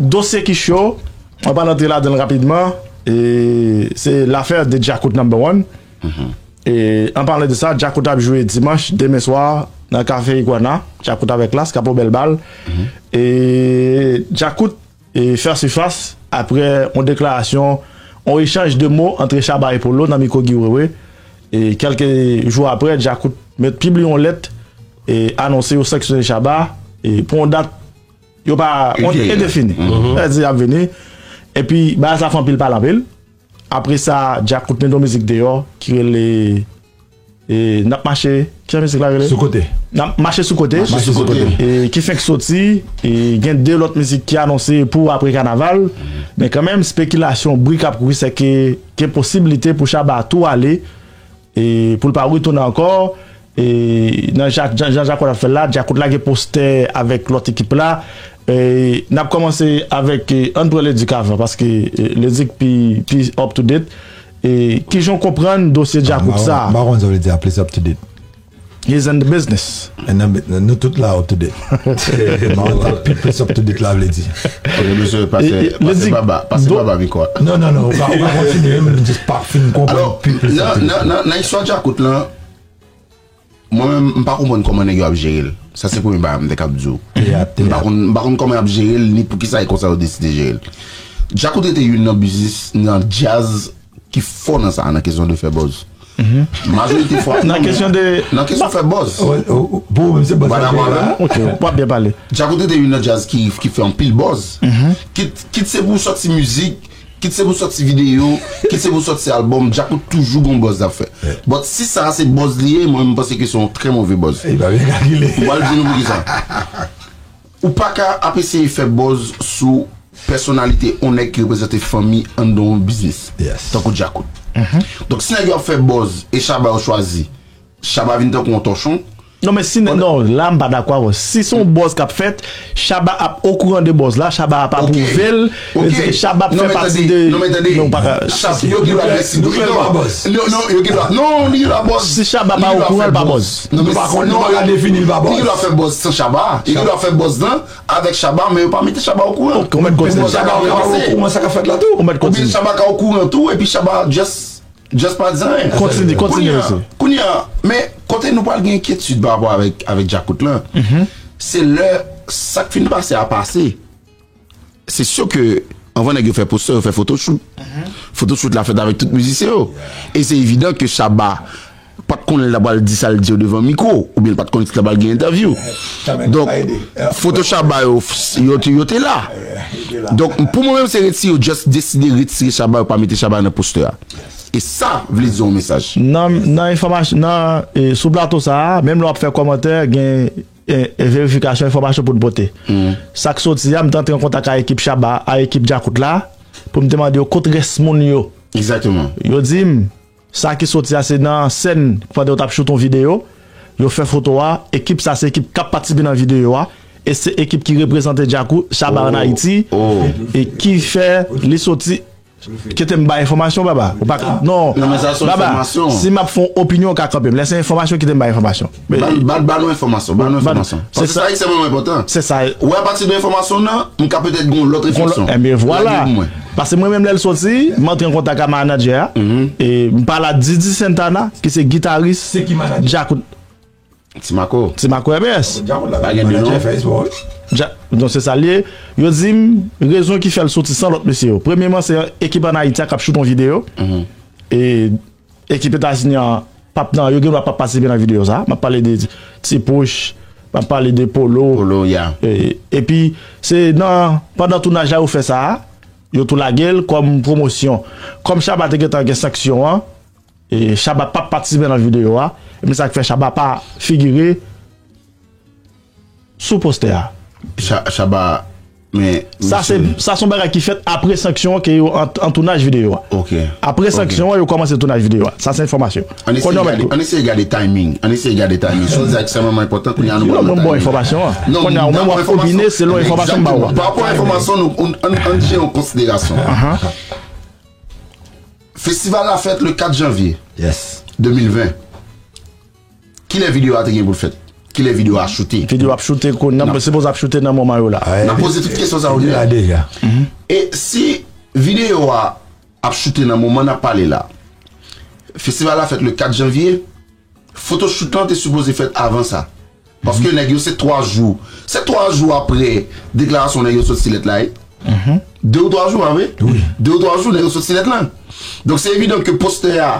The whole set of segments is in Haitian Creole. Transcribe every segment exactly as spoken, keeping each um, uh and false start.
dosye ki cho, mwen pral antre ladan l rapidman, e se l'affaire de Djakout number one. E an palan de sa, Djakout ap jwe dimanch, demen swa, nan Kafe Iguana, Djakout avèk Klass, k ap yon bèl bal. E Djakout e fè sifas apre yon deklarasyon, yon echanj de mo antre Shabba e Polo nan mikwo Guy Wewe. E kèlke jou apre, Djakout mèt pibliye yon lèt e anonse yo sanksyone Shabba e pou yon dat yo pa yon endefini. Sa vle di ap vini. Epi bagay sa fè anpil pale anpil. Apre sa, Djakout mete yon mizik deyò ki rele e, N ap mache, kijan mizik la rele? Sou kote. N ap mache sou kote. Mache sou kote. E, ki fenk soti, e, gen de lòt mizik ki anonse pou apre kanaval. Men kanmenm, spekilasyon, bri k ap kouri, se ke gen posiblite pou Shabba tou ale, e, pou l pa retounen ankò. E, nan Dja-, Dja-, jan Djakout ap fè l la, Djakout lage postè avèk lòt ekip la. E, n ap kòmanse avèk, e, ann pran Ledik avan, paske, e, Ledik pi, pi up to date. E, kijan w konprann dosye Djakout sa? M pa konn sa w vle di a, please, up to date. He's in the business. And I'm, nou tout la up to date. M pa konn sa pi plis up to date la vle di. Ou te bezwen pase, e, e, pase Ledik, baba, pase do- baba mikwo a. Non, non, non, ou ka, ou ka kontinye, men just pa fin konprann pi plis up to date. Nan, nan, nan istwa Djakout lan, mwen menm, m pa konprann kòman nèg yo ap jere l. Sa se premye bagay m te kab di w. M pa konn, m pa konn kòman y ap jere l, ni poukisa e konsa yo deside jere l. Djakout rete youn nan biznis, nan djaz ki fò nan sa, nan kesyon de fè buzz. Majorite fwa, nan kesyon de, nan kesyon fè buzz. Pou ou menm se buzz la. Ok, w ap byen pale. Djakout rete youn nan djaz ki, ki fè anpil buzz. Kit, kit se pou sòti mizik, kit se pou sòti videyo, kit se pou sòti albòm, Djakout toujou gon buzz l ap fè. But si sa se buzz li ye, mwen m panse ke se yon trè move buzz. Li pa byen kalkile. M pral di nou poukisa. Ou pa ka ap eseye fè buzz sou pèsonalite yon nèg ki reprezante fanmi anndan yon biznis. Tankou Djakout. Donk si nèg yo ap fè buzz e Shabba yo chwazi, Shabba vin tankou yon tòchon. Non, men si, non, la m pa dakò avè w. Si se yon buzz k ap fèt, Shabba ap okouran de buzz la, Shabba ap apwouve l, e Shabba ap fè pati de, non, pa ka. Yo gen dwa blese buzz. Non, non, yo gen dwa, non, li gen dwa buzz. Si Shabba pa okouran, l pa buzz. Non, men nou pa konn, nou pa ka defini l pa buzz. Li gen dwa fè buzz san Shabba. Yo gen dwa fè buzz lan avèk Shabba, men yo pa mete Shabba okouran. Ok, ou mèt kontinye. Shabba ka okouran sa k ap fèt la tou. Ou mèt kontinye. Oubyen Shabba ka okouran tou, epi Shabba just, just pa di anyen. Kontinye, kontinye, mesye. Kounye a, men kote nou pral gen enkyetid pa rapò avèk, avèk Djakout lan, se lè sa k fin pase a pase. Se si ke anvan nèg yo fè postè, yo fè photoshoot. Photoshoot la fèt avèk tout mizisyen yo. E se evidan ke Shabba pa t konnen l ta pral di sa l di yo devan mikwo, oubyen l pa t konnen si l ta pral gen entèvyou. Donk, foto Shabba yo, yo, te- yo te la. Donk, pou mwen menm, se retire, yo just deside retire Shabba, yo pa mete Shabba nan postè a. E sa vle di yon mesaj. Nan, nan enfòmasyon, nan, e, sou plato sa a, menm lè w ap fè kòmantè, gen e, e verifikasyon enfòmasyon pou n pote. Sa k soti a, m te antre an kontak ak ekip Shabba, ak ekip Djakout la, pou m te mande yo kot rès moun yo. Egzakteman. Yo di m, sa ki soti a, se nan sèn, pandan yo t ap choute yon videyo, yo fè foto a, ekip sa, se ekip k ap patisipe nan videyo a, e se ekip ki reprezante Djakout, Shabba ann Ayiti, e ki fè li soti. Kite m bay enfòmasyon, baba. Ou pa, non. Non, men sa se yon enfòmasyon. Baba, si m ap fè yon opinyon, w ka kanpe m. Lè se enfòmasyon, kite m bay enfòmasyon. Ba, ba, ba nou enfòmasyon, ba nou enfòmasyon. Paske sa ekstrèmman enpòtan. Se sa. Ou wè, apati de enfòmasyon nan, m ka petèt gen yon lòt refleksyon. Ebyen, vwala. Lage pou mwen. Paske mwen menm, lè l soti, m antre an kontak ak manadjè a, e m pale ak Didi Santana, ki se gitaris Djakout. Ti Mako. Ti Mako M S. Djakout la, pa gen de non. Dja-, non, se sa l ye. Yo di m, rezon ki fè l soti san lòt mesye yo. Premyeman, se ekip ann Ayiti a k ap choute yon videyo. E ekip Etazini an p ap nan, yo gen dwa p ap patisipe nan videyo sa. M ap pale de Ti Pouch, m ap pale de Polo. Polo, ya. E, epi, se nan, pandan tounaj la yo fè sa a, yo tou lage l kòm pwomosyon. Kòm Shabba te gentan gen sanksyon an, e Shabba p ap patisipe nan videyo a. E men sa k fè Shabba pa figire sou postè a. Sha-, Shabba, men sa se, sa se yon bagay ki fèt apre sanksyon an ke yo an, an tounaj videyo a. Ok. Apre sanksyon an, yo kòmanse tounaj videyo a. Sa se enfòmasyon. Ann eseye gade, ann eseye gade timing. Ann eseye gade timing. Sa se ekstrèmman enpòtan. Kounye a nou pral nan timing. Mwen ba w enfòmasyon an. Kounye a ou menm w ap opine selon enfòmasyon m ba w a. Pa rapò a enfòmasyon, nou, ann, ann, ann jere yon konsiderasyon. Festival la fèt le kat janvye de mil ven. Kilè videyo a te gen pou l fèt? Kilè videyo a choute? Videyo ap choute kounye a, men sipoze ap choute nan moman yo la. N ap poze tout kesyon sa yo deja. E si videyo a ap choute nan moman n ap pale la, festival la fèt le kat janvye, photoshoot lan te sipoze fèt avan sa. Paske nèg yo se twa jou. Se twa jou apre deklarasyon nèg yo sot si lèt la, wi. De ou twa jou, pa vre? De ou twa jou, nèg yo sot si lèt lan. Donk, se evidan ke postè a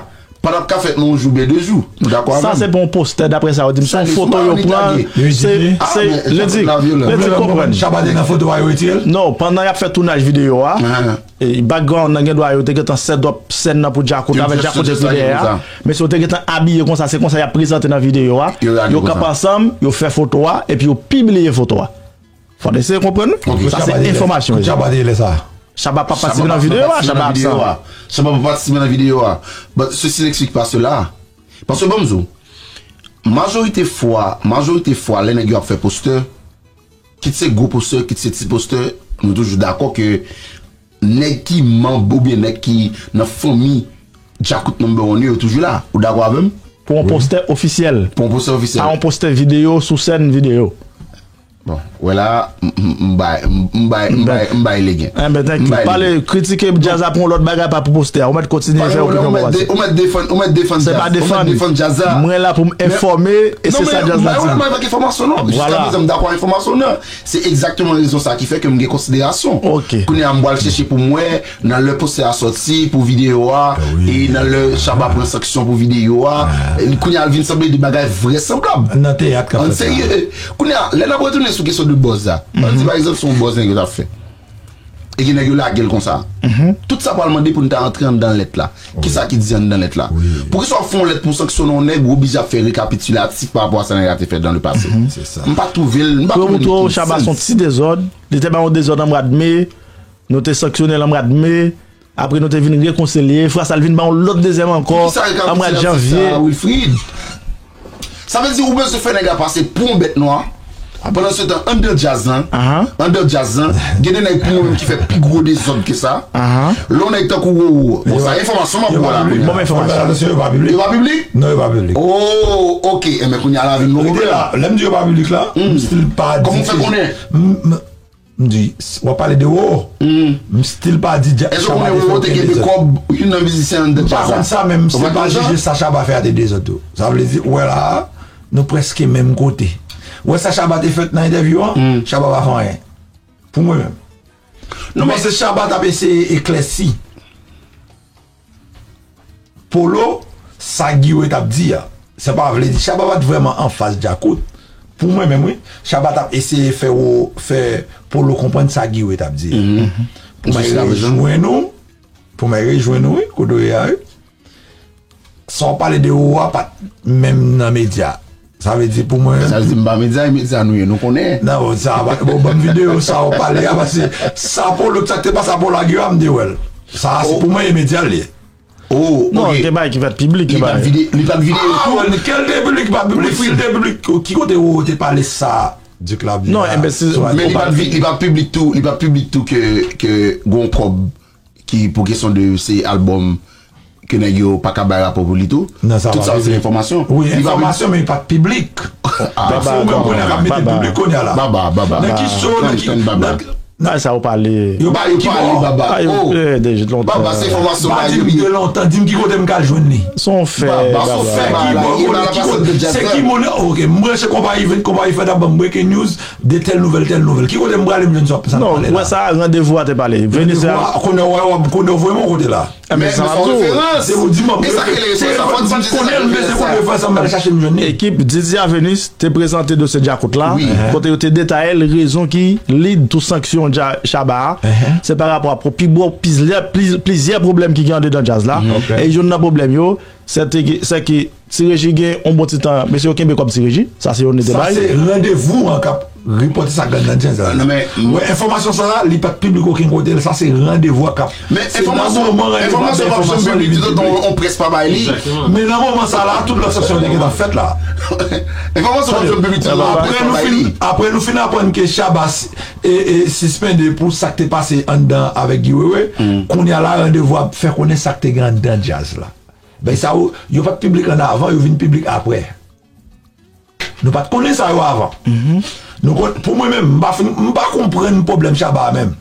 pa t ap ka fèt nan yon jou oubyen de jou. Nou dakò avè m? Sa se pa yon postè, daprè sa yo di m, se yon foto yo pran. Se, se, Lady, Lady konprann. Shabba te nan foto a, yo retire l? Non, pandan y ap fè tounaj videyo a, e, background nan gen dwa yo te gentan set up sèn nan pou Djakout, avè Djakout epi dèyè a. Mesye yo te gentan abiye konsa, se konsa y ap prezante nan videyo a. Yo kanpe ansanm, yo fè foto a, epi yo pibliye foto a. Fò n eseye konprann. Sa se enfòmasyon yo ye. Shabba te lè sa. Shabba pa patisipe nan videyo a, Shabba absan. Shabba pa patisipe nan videyo a. But ceci n'explique pas cela. Paske ban m di w, majorite fwa, majorite fwa, lè nèg yo ap fè postè, kit se gwo postè, kit se ti postè, nou toujou dakò ke nèg ki manm oubyen nèg ki nan fanmi Djakout number one yo, yo toujou la. Ou dakò avè m? Pou yon postè ofisyèl. Pou yon postè ofisyèl. Pa yon postè videyo sou sèn videyo. Bon, wè la, m, m, m bay, m, m bay, m bay, m bay legen. Enben, thank you. Pale, kritike djaz la pou yon lòt bagay, pa pou postè a. Ou mèt kontinye fè opinyon pa w. Ou mèt defann, ou mèt defann djaz la. Se pa defann. Mwen la pou m enfòme, e se sa djaz la di. Mwen, mwen, mwen, enfòmasyon non. Jiska prezan, m dakò enfòmasyon non. Se egzakteman rezon sa ki fè ke m gen konsiderasyon. Kounye a, m pral chèche pou m wè, nan lè postè a sòti, pou videyo a, e nan lè Shabba pran sanksyon pou videyo a. E kounye a, l vin sanble de bagay vrèsanblab. Nan teyat k ap fèt la. An serye. Kounye a, lè n ap retounen sou kesyon de buzz la, ann di, pa egzanp, se yon buzz nèg yo t ap fè. E gen nèg yo lage l konsa. Tout sa pral mande pou n ta antre anndan lèt la. Kisa ki di anndan lèt la? Poukisa w ap fè yon lèt pou sanksyone yon nèg, ou oblije ap fè rekapitilatif pa rapò a sa nèg la te fè dan le pase? M pa twouve l, m pa twouve l make sense. Pou yo montre w Shabba se yon ti dezòd, li te bay yon dezòd an mwa d me, nou te sanksyone l an mwa d me, apre nou te vin rekonsilye, fwa sa l vin bay yon lòt dezyèm ankò an mwa d janvye. Sa vle di ou bezwen fè nèg la pase pou yon bèt nwa. Pandan se tan, anndan djaz lan, anndan djaz lan, gen de nèg pou mwen menm ki fè pi gwo dezòd ke sa. Lè yon nèg tankou Roro, bon, sa enfòmasyon m ap ba w la kounye a. Ban m enfòmasyon. Yo pa piblik? Yo pa piblik? Non, yo pa piblik. Oh, ok. Enben, kounye a la vin gwo pwoblèm. Lè m di yo pa piblik la, m still pa di. Kòman w fè konnen? M di, w ap pale de Roro. M still pa di Shabba te fè okenn dezòd. Èske w konnen Roro te kenbe kòb youn nan mizisyen anndan djaz la? M pa konn sa, men m still pa jije sa Shabba fè a te dezòd tou. Sa vle di, ou wè la a, nou prèske menm kote. Ou wè sa Shabba te fè nan entèvyou an? Shabba pa fè anyen. Pou mwen menm. Non, men se Shabba t ap eseye eklèsi. Polo, sa Guy Wewe t ap di a, sa pa vle di Shabba pa t vrèman anfas Djakout. Pou mwen menm, wi, Shabba t ap eseye fè Roro, fè Polo konprann sa Guy Wewe t ap di a. Pou mwen rejwenn ou, pou mwen rejwenn ou, wi, kote w ye a, wi. Sa w pale de Roro a pa t menm nan medya. Sa vle di pou mwen. Sa vle di m pa medya, e medya nou ye, nou konnen. Non, bon, sa, bon, bon, ban m videyo sa w pale a, paske sa Polo, sa k te pase a Polo ak yo a, m te wè l. Sa, se pou mwen, e medya l ye. Oh, non, ok. Gen bagay ki fèt piblik, gen bagay. Li pa t videyo tou. Ah, well, kèl te piblik, pa piblik, si l te piblik, ki kote Roro te pale sa, Dik la di a? Non, enben, si. Men li pa t vi-, li pa t piblik tou, li pa t piblik tou ke, ke gon kòb ki pou kesyon de se albòm ke nèg yo pa ka bay rapò pou li tou. Non, sa pa piblik. Tout sa se enfòmasyon. Wi, enfòmasyon, men li pa t piblik. Ah, se ou menm kounye a k ap mete piblik kounye a la. Baba, baba. Nan ki show, nan ki, nan, nan sa ou pale. Yo pale ki bò? Baba, yo pale de lontan. Baba, se enfòmasyon. Pa di m de lontan, di m ki kote m ka jwenn li. Se yon fè, baba. Se ki bò, kote, ki kote, se ki moun, ok, m branche konpayi, konpayi fè t ap ban m breaking news de tèl nouvèl, tèl nouvèl. Ki kote m prale, m jwenn sa, sa m pale la? Non, wè sa, randevou a te pale. Veni se a. Kounye a, wè, kounye a, voye m yon kote la. Men sa m ap di w. Se pou di m, se pa t konnen l, men se kounye a fè sa m al chache m jwenn li. Ekip Didi a Venus te prezante dosye Djakout la, kote yo te detaye l rezon ki lead to sanksyon Dja-, Shabba a. Se pa rapò a pi gwo, plizyè, pliz-, plizyè pwoblèm ki gen andedan djaz la. E youn nan pwoblèm yo, se te, se ke Ti Reji gen yon bon ti tan, mesye yo kenbe kòb Ti Reji, sa se yon nete bay. Sa se randevou an k ap repòte sa k anndan djaz la. Non, men, wè, enfòmasyon sa a, li pa t piblik okenn kote, sa se randevou an k ap. Men enfòmasyon, enfòmasyon pa janm piblik, toutotan yon, yon près pa bay li. Men nan moman sa la, tout lòt sanksyon te gentan fèt la. Enfòmasyon pa janm piblik, toutotan yon près pa bay li. Apre nou fin, apre nou fin aprann ke Shabba si-, e, e, sispende pou sa k te pase anndan avèk Guy Wewe, kounye a la, randevou ap fè konnen sa k te gen anndan djaz la. Bagay sa yo, yo pa t piblik ann avan, yo vin piblik apre. Nou pa t konnen sa yo avan. Nou konn, pou mwen menm, m pa fin, m pa konprann pwoblèm Shabba a menm.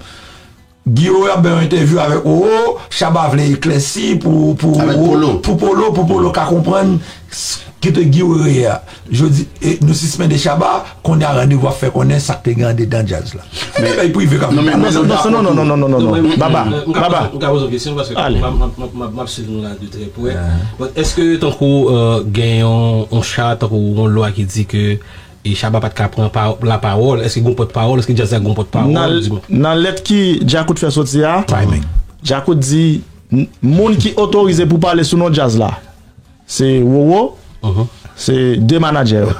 Guiro ap bay yon entèvyou avèk Roro, Shabba vle eklèsi pou, pou, pou Polo, pou Polo ka konprann s- ki te Guiro ye a. Jodi, e, nou sispende Shabba, kounye a randevou ap fè konnen sa k te gen andedan djaz la. Men bay prive k ap fè. Non, non, non, non, non, non, non, non, non. Baba, Baba. M ka poze yon kesyon paske m ap swiv nou la de trè prè. But èske tankou gen yon, yon cha, tankou yon lwa ki di ke e Shabba pa t ka pran lapawòl, èske gon pòtpawòl, èske djaz la gon pòtpawòl? Nan lèt ki Djakout fè soti a, Djakout di moun ki otorize pou pale sou non djaz la se Roro, se de manadjè yo.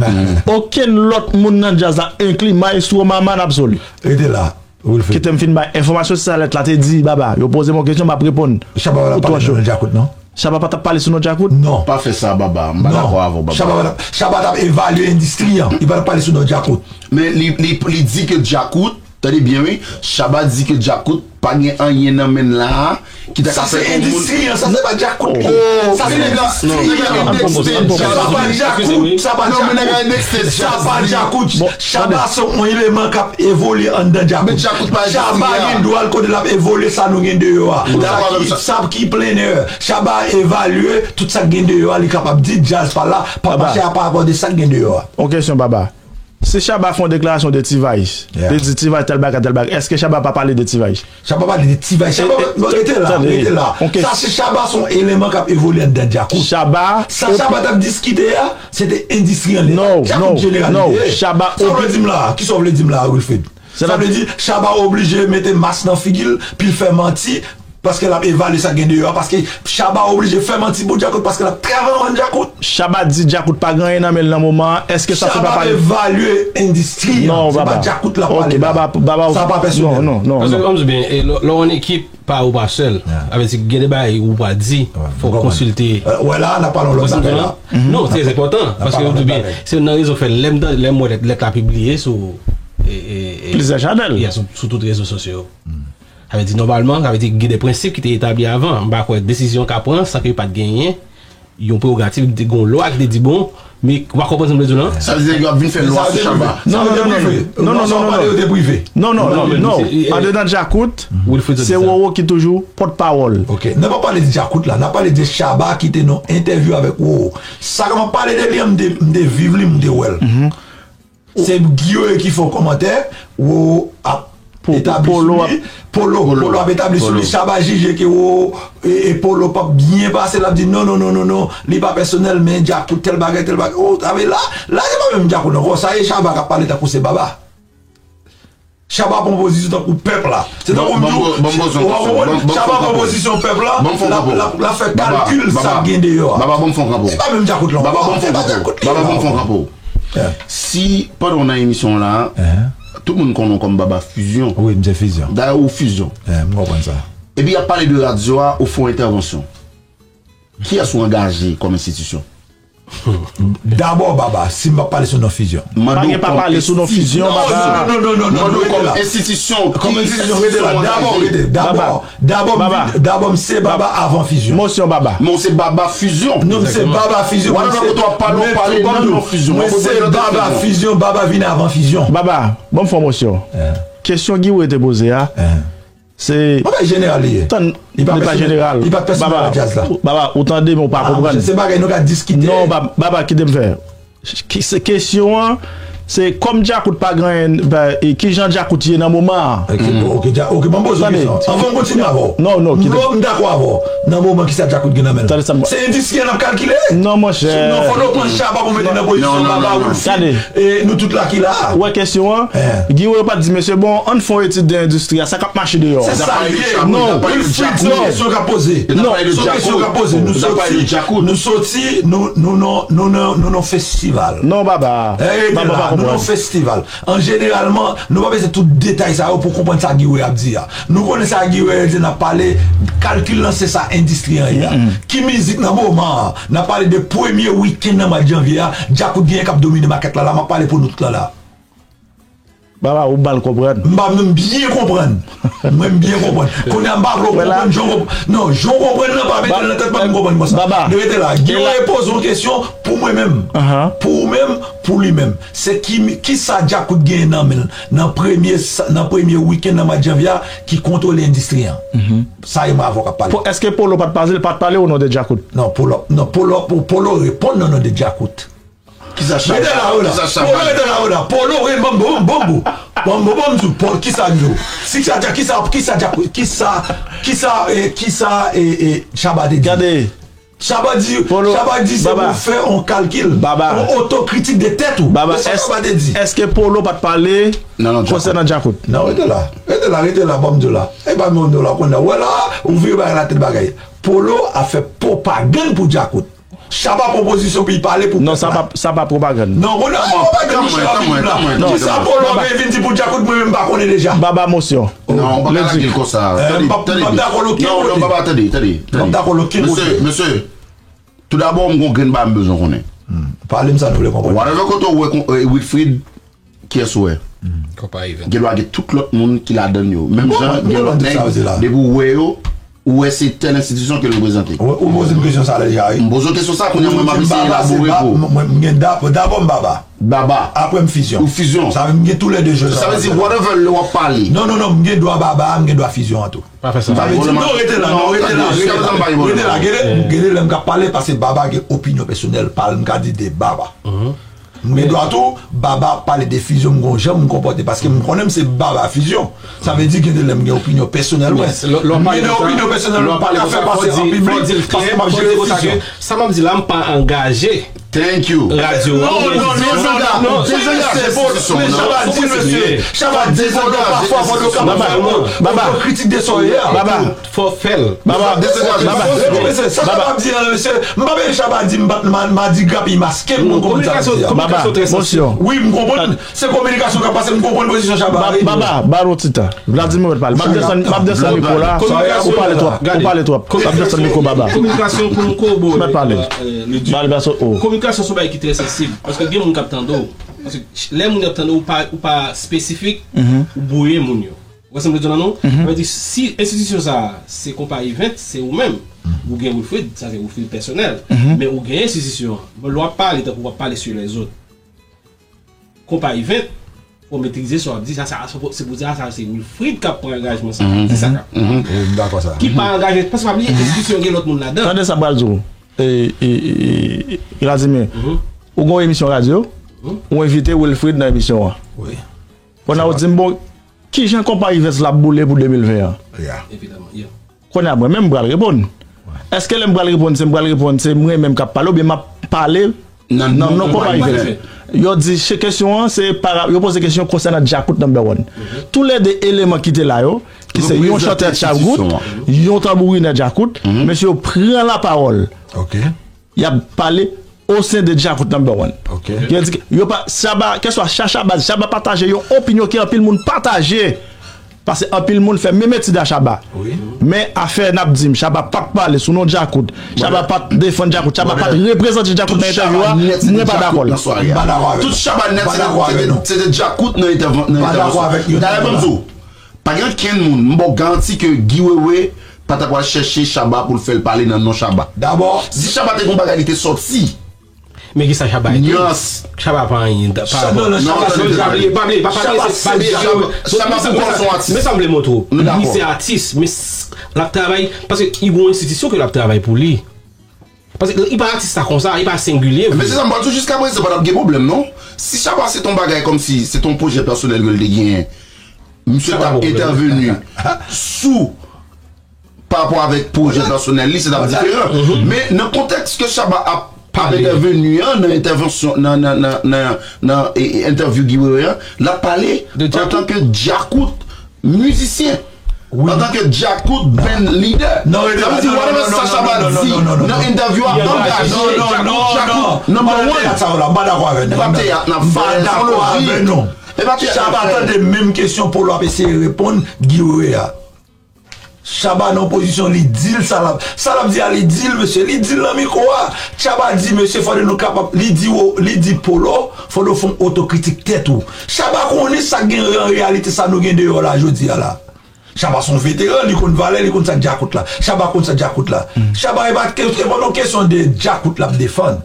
Okenn lòt moun nan djaz la, enkli Maestro Mama n Absoli. Rete la, Wilfred. Kite m fin bay enfòmasyon, se sa lèt la te di, Baba. Yo poze m yon kesyon, m ap reponn. Shabba pa t ap pale sou non Djakout, non? Shabba pa t ap pale sou non Djakout? Non. Pa fè sa, Baba. M pa dakò avè w, Baba. Shabba pa t ap, Shabba t ap evalye endistri an. Li pa t ap pale sou non Djakout. Men li, li, li di ke Djakout, tande byen wi, Shabba di ke Djakout pa gen anyen nan men l la a ki ta ka fè yon moun. Sa se endistri an, sa se pa Djakout li. Sa se endistri an. Sa pa Djakout, sa pa Djakout. Sa pa Djakout. Shabba se yon eleman k ap evolye anndan Djakout. Shabba gen dwa l kote l ap evolye sa nou gen deyò a. Sa ki, sa ki plenè. Shabba evalye tout sa k gen deyò a, li kapab di djaz pa la, pa mache a parapò de sa k gen deyò a. Yon kesyon, Baba. Si Shabba fè yon deklarasyon de T-Vice, li di T-Vice tèl bagay, tèl bagay, èske Shabba pa pale de T-Vice? Shabba pale de T-Vice. Shabba, rete la, rete la. Sa se Shabba, se yon eleman k ap evolye anndan Djakout. Shabba, sa Shabba t ap diskite a, se te endistri an li. Djakout jeneralize. Sa w vle di m la? Kisa w vle di m la, Wilfred? Sa vle di Shabba oblije mete mas nan figi l, pi l fè manti, paske l ap evalye sa k gen deyò a, paske Shabba oblije fè manti pou Djakout, paske l ap travay ann Djakout. Shabba di Djakout pa gen anyen nan men l nan moman an, èske sa se pa pale? Shabba ap evalye endistri an, se pa Djakout l ap pale la. Sa pa pèsonèl. Non, non, non. Paske, ann di byen, lè w ann ekip, pa ou pa sèl. Sa vle di gen de bagay ou pa di, fò w konsilte. Wè la, n ap pale yon lòt bagay la. Non, trè enpòtan, paske ou di byen, se youn nan rezon fè lè m, lè m wè lèt, lèt la pibliye sou, e, e, e, plizyè chanèl, sou, sou tout rezo sosyo yo. Sa vle di, nòmalman, sa vle di, gen de prensip ki te etabli avan. M pa kwè desizyon ka pran san ke pa t genyen yon prerogativ, de gon lwa ki te di, bon, men, ou pa konprann sa m vle di w lan? Sa vle di yo ap vin fè lwa sou Shabba. Non, non, non, non, non. Non, non, non, non, non. Non, non, non, non. Andedan Djakout, se Roro ki toujou pòtpawòl. Ok, n ap pa pale de Djakout la, n ap pale de Shabba ki te nan entèvyou avèk Roro. Sa ke m ap pale de li an, m te, m te viv li, m te wè l. Se Guiro ki fè yon kòmantè, Roro ap etabli sou li, Polo, Polo ap etabli sou li, Shabba jije ke Roro, e, e Polo p ap byen pase, l ap di non, non, non, non, non, li pa pèsonèl, men Djakout tèl bagay, tèl bagay. Oh, sa vle la, la se pa menm Djakout ankò, sa e Shabba k ap pale tankou se Baba. Shabba pran pozisyon tankou pèp la. Se tankou m di w, w ap konprann, Shabba pran pozisyon pèp la, l ap, l ap, l ap fè kalkil sa k gen deyò a. Baba, ban m fè yon kanpo. Se pa menm Djakout la ankò. Baba, ban m fè yon kanpo. Baba, ban m fè yon kanpo. Si pandan w nan emisyon an la, tout moun konnen w kòm Baba Fusion. Wi, m se Fusion. Dayè ou Fusion. M konprann sa. Epi y ap pale de radyo a, ou fè yon entèvansyon. Kiyès ou angaje kòm enstitisyon? Dabò, Baba, si m ap pale sou non Fusion. Pa gen pa pale sou non Fusion, Baba. Non, non, non, non, non, non, rete la. Kòm enstitisyon, rete la. Dabò, rete, dabò, dabò, m se Baba avan Fusion. Mosyon Baba. Men w se Baba Fusion. Non, m se Baba Fusion. Mwen se Baba Fusion. Baba vin avan Fusion. Baba, ban m fè yon mosyon. Kesyon Guiro te poze a, se... Bagay jeneral li ye. Tann, li pa jeneral. Li pa pèsonèl nan djaz la. Baba, ou tande, men ou pa konprann. Se bagay nou ka diskite. Non, Baba, kite m fè. Ki se kesyon an, se kòm Djakout pa gen anyen, e kijan Djakout ye nan moman an. Ok, ok, ok, ban m poze w kesyon. Anvan m kontinye avè w. Non, non, kite. Non, m dakò avè w. Nan moman kisa Djakout gen nan men l? Se endistri an n ap kalkile. Non, monchè. Non, fò nou pran Shabba pou mete nan pozisyon Baba, Wilfrid, e nou tout la ki la. Ou wè kesyon an? Guiro pa t di, mesye, bon, ann fè yon etid de endistri a, sa k ap mache deyò. Se sa l ye. Non, Wilfrid, se yon kesyon k ap poze. Non. Se yon kesyon k ap poze. Nou soti, nou soti, nou, nou, nou, nou, nou, nou, nou festival. Non, Baba. Rete la, nou nan festival. An jeneralman, nou pa bezwen tout detay sa yo pou konprann sa Guiro ap di a. Nou konnen sa Guiro ap di, n ap pale, kalkil lan se sa endistri an ye a. Ki mizik nan moman an? N ap pale de premye wikenn nan mwa janvye a, Djakout genyen k ap domine makèt la la, m ap pale pou nou tout la la. Baba, ou mal konprann. M pa menm byen konprann. Mwen, m byen konprann. Kounye a, m pa vle w konprann jan w konp-, non, jan w konprann nan, pa mete l nan tèt mwen, m konprann konsa. Baba. Rete la. Guy Wewe poze yon kesyon pou mwen menm. Pou ou menm, pou li menm. Se ki, kisa Djakout genyen nan men l nan premye sa-, nan premye wikenn nan mwa janvye a ki kontwole endistri an? Sa e mwen avè w k ap pale. Èske Polo pa t pale, pa t pale o non de Djakout? Non, Polo, non, Polo, Polo reponn nan non de Djakout. Kisa Shabba? Rete la, rete la. Polo, rete la, rete la. Polo, rete, banm, banm, banm, banm, banm, banm, di w, Polo, kisa li di w? Si kisa, kisa, kisa, kisa, kisa, eh, kisa, eh, eh, Shabba te di? Gade. Shabba di, Shabba di se pou fè yon kalkil, yon otokritik de tèt ou. Baba, se sa Shabba te di. Èske Polo pa t pale konsènan Djakout? Non, rete la. Rete la, rete la, banm di w la. E pa banm di w la, kounye a. Wè la, ou vire bagay la tèt bagay. Polo ap fè pwopagann pou Djakout. Shabba pran pozisyon pou li pale pou pèp la. Non, sa pa, sa pa pwopagann. Non, kounye a, pwopagann, Michel ap vin la. Kisa Polo ap vin di pou Djakout, mwen menm m pa konnen deja. Baba mosyon. Non, ou pa ka lage l konsa. Tande, tande. M p ap dakò l okenn kote. Non, non, baba, tande, tande, tande. M p ap dakò l oken kote. Mesye, mesye, toudabò, m gon grenn bagay m bezwen konnen. Pale m sa nou vle konprann. Whatever kote ou wè kon-, eh, Wilfrid, kiyès ou wè? Konpayi Vent. Gen dwa gen tout lòt moun ki ladann yo. Menm jan gen lòt nèg, depi w wè yo, ou wè se tèl enstitisyon ke l reprezante. Ou, ou poze m kesyon sa a deja, wi. M poze w kesyon sa, kounye a mwen m ap eseye elabore pou ou. Mwen, m gen dab-, dabò m Baba. Baba. Apre m Fusion. Ou Fusion. Sa vle m gen tou lè de je. Sa vle di whatever lè w ap pale. Non, non, non, m gen dwa Baba, m gen dwa Fusion an tou. Pa fè sa. Sa vle di, non, rete la, non, rete la, rete la. Rete la, gade, gade lè m k ap pale, paske Baba gen opinyon pèsonèl pa l, m ka di de Baba. M gen dwa tou, Baba ap pale de Fusion, m gon jan m konpòte, paske m konnen m se Baba Fusion. Sa vle di gen de lè m gen opinyon pèsonèl mwen. M gen de opinyon pèsonèl mwen, m pa ka fè pase an piblik, paske m ap jere Fusion. Sa m ap di la, m pa angaje. Thank you. Radyo a. Non, non, non, non, non, non. Dezangaj, dezangaj, se pou, men Shabba di, mesye. Shabba di, fò nou pafwa, fò nou kapab fè yon kritik de sa w ye a. Baba. Fò fè l. Baba, baba, mesye, sa Shabba ap di an, mesye, m pa bezwen Shabba di m pa t ma-, madigra pi maske, m konn kòman sa ap di a. Baba, mosyon. Wi, m konprann. Se kominikasyon k ap pase, m konprann pozisyon Shabba. Baba, ba nou ti tan. Vladimir mèt pale. M ap desann, m ap desann mikwo la. Ou pale twòp. Ou pale twòp. M ap desann mikwo Baba. Kominikasyon pou nou kobore. Mèt pale. Bal gason o. Kominikasyon se yon bagay ki trè sansib. Paske gen moun k ap tande w. Paske lè moun ap tande w, ou pa, ou pa espesifik, ou bwouye moun yo. Ou wè sa m vle di w la non? Sa vle di, si enstitisyon sa a, se konpayi Vent, se ou menm. Ou gen Wilfrid, sa se Wilfrid pèsonèl. Men ou gen enstitisyon an. Bon, lè w ap pale, tankou w ap pale sou lèzòt. Konpayi Vent, fò w metrize sa w ap di, sa, sa, se pou, se pou di, a, sa, se Wilfrid k ap pran angajman sa. Se sa k ap. M dakò sa. Ki pa angaje, paske pa bliye, enstitisyon gen lòt moun ladan. Tande sa m pral di w. E, e, e, e, Vladimir, ou gen yon emisyon radyo, ou envite Wilfrid nan emisyon an. Wi. Kounye a ou di m, bon, kijan konpayi Vent la ap boule pou de mil ven an? Evidaman, yeah. Kounye a mwen menm m pral reponn. Èske lè m pral reponn, se m pral reponn, se mwen menm k ap pale, oubyen m ap pale nan non konpayi Vent? Yo di, se kesyon an, se para-, yo poze kesyon konsènan Djakout number one. Toulède eleman ki te la yo, ki se yon chantè Djakout, yon tanbourinè Djakout, mesye yo pran lapawòl. Y ap pale o sen de Djakout number one. Yo di ke yo pa, Shabba, kèswa Shabba, Shabba pataje yon opinyon ke anpil moun pataje. Paske anpil moun fè menm etid a Shabba. Men afè n ap di m, Shabba pa t pale sou non Djakout. Shabba pa t defann Djakout. Shabba pa t reprezante Djakout nan entèvyou a. Mwen pa dakò. Tout Shabba nèt, se te, se te Djakout nan entèvan-, nan entèvansyon. Dayè, ban m di w, pa gen okenn moun, m ba w garanti ke Guy Wewe pa ta pral chèche Shabba pou l fè l pale nan non Shabba. Dabò, si Shabba te gen yon bagay li te sòti, men kisa Shabba ye? Nyans. Shabba pa anyen. Pa, non, non, Shabba se pa bliye, pa bliye, pa bliye, se pa bliye. Shabba pou kò l se yon atis. Men sa m vle montre w. Li se atis, men l ap travay, paske li gen yon enstitisyon ke l ap travay pou li. Paske li pa atis la konsa, li pa sengilye vre. Men se sa m pral di w, jiskaprezan pa t ap gen pwoblèm non. Si Shabba se t yon bagay kòmsi se t yon pwojè pèsonèl ke l te genyen, misye t ap entèveni sou pa rapò avèk pwojè pèsonèl li, se t ap diferan. Men nan kontèks ke Shabba ap, ap entèveni an, nan entèvansyon, nan, nan, nan, nan, nan, e, e, entèvyou Guy Wewe an, l ap pale antanke Djakout mizisyen. Antanke Djakout band leader. Sa vle di, whatever sa Shabba di nan entèvyou a angaje Djakout, Djakout number one. E pa teyat n ap fè, se yon lojik. E pa teyat n ap fè. Shabba tande menm kesyon Polo ap eseye reponn Guy Wewe a. Shabba nan pozisyon li di l sa l ap, sa l ap di a, li di l, mesye, li di l nan mikwo a. Shabba di, mesye, fòde nou kapab, li di, li di Polo, fòde w fè yon otokritik tèt ou. Shabba konnen sa k gen an reyalite, sa nou gen deyò la jodi a la. Shabba se yon veteran, li konn valè, li konn sa k djakout la. Shabba konn sa djakout la. Shabba e pa, e pa yon kesyon de djakout l ap defann.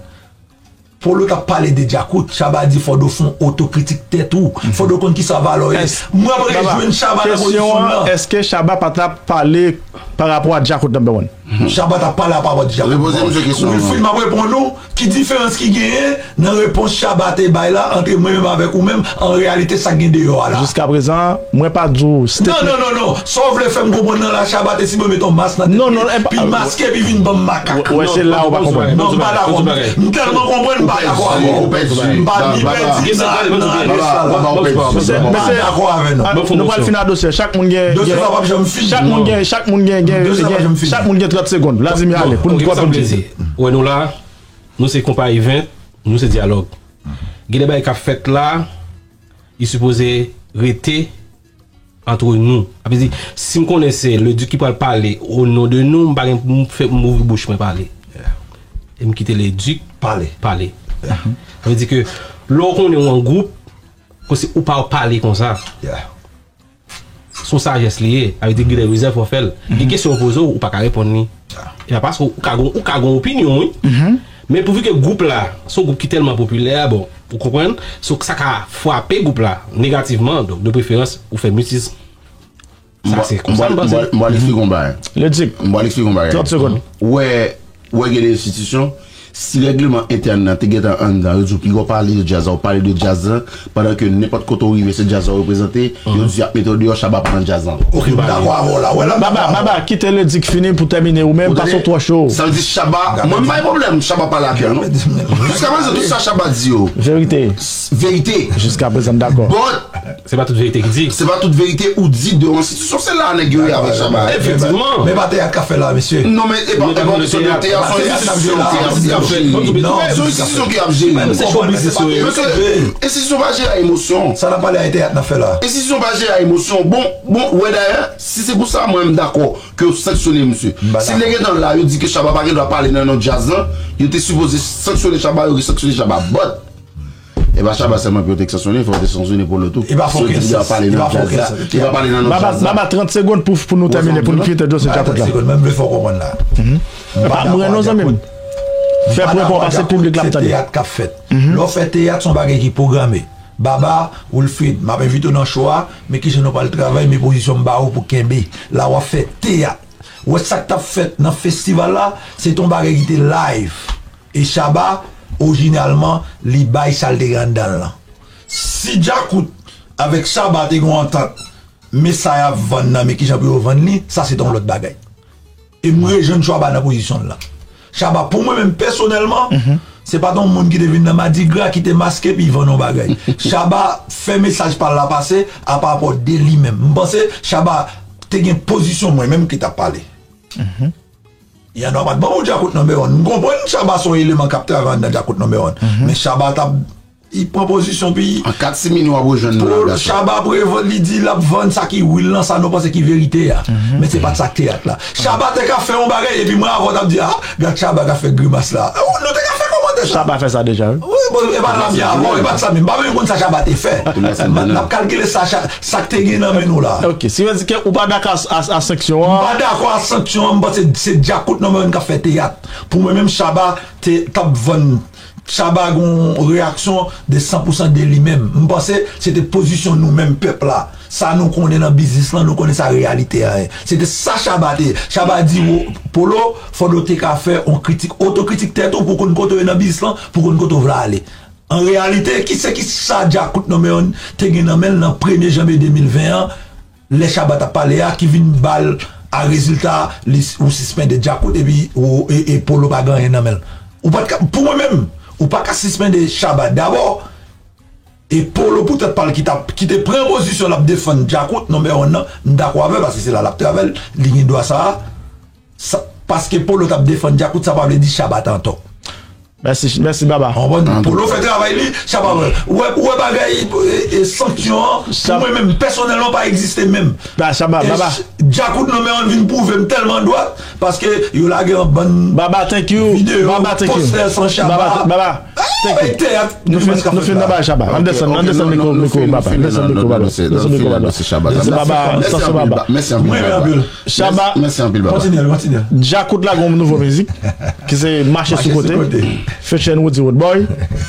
Polo t ap pale de djakout, Shabba di fòde w fè yon otokritik tèt ou, fòde w konn kisa valè w ye. Mwen ap rejwenn Shabba nan pozisyon nan. Èske Shabba pa t ap pale pa rapò a djakout number one? Shabba t ap pale a pa rapò a djakout. Repoze misye kesyon an. Wilfrid, m ap reponn ou, ki diferans ki genyen nan repons Shabba te bay la ant mwen menm avèk ou menm, an reyalite sa k gen deyò a la? Jiskaprezan, mwen pa di w. Non, non, non, non. Sa w vle fè m konprann nan la, Shabba te sipoze met yon mas nan tèt li, pi maske, pi vin ban m makak. Wè, se la ou pa konprann. Non, m pa dakò. M tèlman konprann, m pa dakò avè w. M pa ni pèdi nan, nan lès la. M pa dakò avè nou. Nou pral fin a dosye. Chak moun gen, chak moun gen, chak moun gen, gen, chak moun gen trant segonn. Vladimir, ale, pou n pran pou n di. Wè nou la, nou se konpayi ven, nou se dyalòg. Gen de bagay k ap fèt la, li sipoze rete antre nou. Sa vle di, si m konnen se Leduc ki pral pale o non de nou, m pa gen pou m fè, m ouvri bouch mwen pale. E m kite Leduc pale. Sa vle di ke lè w konnen w an gwoup, ke se ou pa pale konsa. Se yon sajès li ye. Sa vle di gen de rezèv fò w fè l. Gen kesyon yo poze w, ou pa ka reponn li. E pa paske ou ka gon, ou ka gon opinyon, wi. Men pouvi ke gwoup la, se yon gwoup ki tèlman popilè, bon, ou konprann? So, sa ka frape gwoup la negativman, donk, de preferans, ou fè mitis. Sa se konsa m panse. M pral eksplike yon bagay. Leduc. M pral eksplike yon bagay. Trant segonn. Ou wè, ou wè gen de enstitisyon, si règleman entèn nan te gentan anndan, yo di w piga w pale de djaz la, ou pale de djaz la, pandan ke nenpòt kote w rive, se djaz la w reprezante, yo di y ap mete w deyò, Shabba pa nan djaz la ankò. Ok, m dakò avè w la. Wè la, m dakò avè w. Baba, Baba, kite Leduc fini pou tèmine, ou menm, paske w twò cho. Sa vle di Shabba, mwen m pa gen pwoblèm, Shabba pale ak yo, non? Jiskaprezan, tout sa Shabba di yo. Verite. Verite. Jiskaprezan, m dakò. But, se pa tout verite ki di. Se pa tout verite ou di de yon enstitisyon. Se la nèg yo ye avèk Shabba. Efektivman. Men pa teyat k ap fè la, mesye. Non, men e pa, e pa kesyon de teyat, se yon enstitisyon ki ap jere. Se yon enstitisyon ki ap jere. Mesye, enstitisyon pa jere a emosyon. Sa n ap pale a, e teyat n ap fè la. Enstitisyon pa jere a emosyon. Bon, bon, wè dayè, si se pou sa, mwen m dakò ke yo sanksyone misye. Si nèg gentan la, yo di ke Shabba pa gen dwa pale nan non djaz lan, yo te sipoze sanksyone Shabba, yo te sanksyone Shabba. But, e pa Shabba sèlman pou yo te sanksyone, fò yo te sanksyone Polo tou. Si yo di li pa pale nan djaz la, li pa pale nan non djaz la. Baba, trant segonn pou, pou nou tèmine, pou nou kite dosye djakout la. Trant segonn, men m vle fè w konprann la. M pa dakò ak djakout. Fè pwen pou w pase piblik la ap tande. Se teyat k ap fèt. Lè w fè teyat, se yon bagay ki pwograme. Baba, Wilfrid, m ap envite w nan show a, men kijan nou pral travay, men pozisyon m ba ou pou kenbe. La w ap fè teyat. Ou wè sa k t ap fèt nan festival la, se te yon bagay ki te live. E Shabba, orijinalman, li bay sa l te gen anndan l lan. Si Djakout avèk Shabba te gen yon antant, men sa y ap vann nan, men kijan pou yo vann li, sa se te yon lòt bagay. E m rejwenn Shabba nan pozisyon l lan. Shabba, pou mwen menm pèsonèlman, se pa t yon moun ki te vin nan madigra, ki te maske, pi vann yon bagay. Shabba fè mesaj pa l la pase, a pa rapò de li menm. M panse Shabba te gen pozisyon mwen menm ki t ap pale. Y a nòmal. Ban m Djakout number one. M konprann Shabba se yon eleman k ap travay anndan Djakout number one. Men Shabba t ap, li pran pozisyon, pi an kat simini w ap rejwenn nou ladan sa. Shabba ap revan-, li di l ap vann sa ki real lan, sa nou panse ki verite a. Men se pa t sa k teyat la. Shabba te ka fè yon bagay, epi mwen avè w t ap di, "Ah, gad Shabba ka fè grimas la." Oh, nou te ka fè kòmantè sa. Shabba fè sa deja, wi. Wi, bon, e pa la m ye avè w, e pa t sa menm. M pa menm konn sa Shabba te fè. N ap kalkile sa, sa k te gen nan men nou la. Ok, si vle di ke ou pa dakò a, a, a sanksyon an. M pa dakò a sanksyon an, m panse se Djakout nan mwen k ap fè teyat. Pou mwen menm, Shabba te, t ap vann, Shabba gon reyaksyon de san pou san de li menm. M panse se te pozisyon nou menm pèp la. Sa nou konnen nan biznis lan, nou konnen sa reyalite a ye. Se te sa Shabba te ye. Shabba di, "Wo, Polo, fò nou te ka fè yon kritik, otokritik tèt ou pou konn kote w ye nan biznis lan, pou konn kote w vle ale." An reyalite, ki se ki sa Djakout nan men te gen nan men l nan premye janvye de mil ven an, lè Shabba t ap pale a, ki vin ba l a rezilta, li, ou sispende Djakout, epi ou, e, e Polo pa gen anyen nan men l. Ou pa t ka, pou mwen menm, ou pa ka sispende Shabba dabò, e Polo poutèt pa l ki t ap, ki te pran pozisyon l ap defann Djakout, number one nan, m dakò avè l, paske se la l ap travay, li gen dwa sa a. Sa, paske Polo t ap defann Djakout, sa pa vle di Shabba t antò. Mèsi, mèsi, Baba. Polo fè travay li, Shabba. Ou wè, ou wè bagay e, e, sanksyon an, pou mwen menm, pèsonèlman, pa egziste menm. Ba, Shabba, Baba. Djakout nan men an vin pwouve m tèlman dwat, paske yo lage yon bann Baba, thank you. Videyo, Baba, thank you. Postè san Shabba. Baba, Baba, thank you. Nou fin, nou fin nan bagay Shabba. Ann desann, ann desann mikwo, mikwo, Baba. Ann desann mikwo, Baba. Ann desann mikwo, Baba. Mèsi, Baba. Mèsi anpil, Baba. Shabba. Mèsi anpil, Baba. Kontinye, kontinye. Djakout la gon nouvo mizik ki se Mache sou kote. Featuring Roody Road Boy.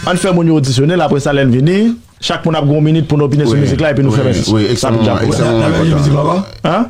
Ann fè moun yo odisyone l, apre sa lè n vini, chak moun ap gon minit pou nou opine sou mizik la epi nou fèmen sesyon. Wi, wi, ekselman, ekselman. Hein?